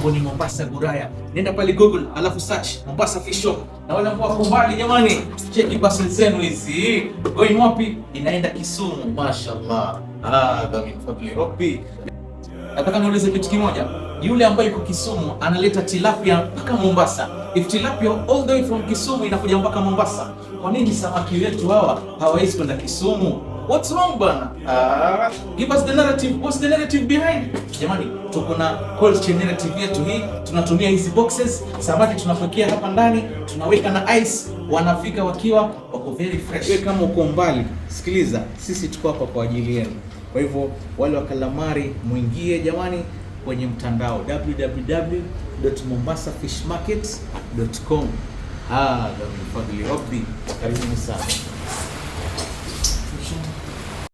Mambo ni Mombasa Guraya. Nenda pale Google alafu search Mombasa Fish Shop. Na wale ambao wako mbali, jamani, cheki parcel zenu hizi. Going wapi? Inaenda Kisumu. Mashallah. Hadha min fadli Rabbi. Nataka niulize kitu kimoja. Yule ambaye yuko Kisumu analeta tilapia mpaka Mombasa. If tilapia all the way from Kisumu inakuja mpaka Mombasa, kwa nini samaki wetu hawa hawawezi kwenda Kisumu? What's wrong, bana? Ah, give us the narrative. What's the narrative behind? Jamani, tuko na cold chain narrative yetu hii. Tunatumia hizi boxes, samaki tunapakia hapa ndani, tunaweka na ice, wanafika wakiwa wako very fresh. Wewe kama uko mbali, sikiliza, sisi tuko hapa kwa ajili yenu. Kwa hivyo wale wa calamari mwingie, jamani, kwenye mtandao www.mombasafishmarket.com. Hadha min fadli Rabbi. Karibuni sana.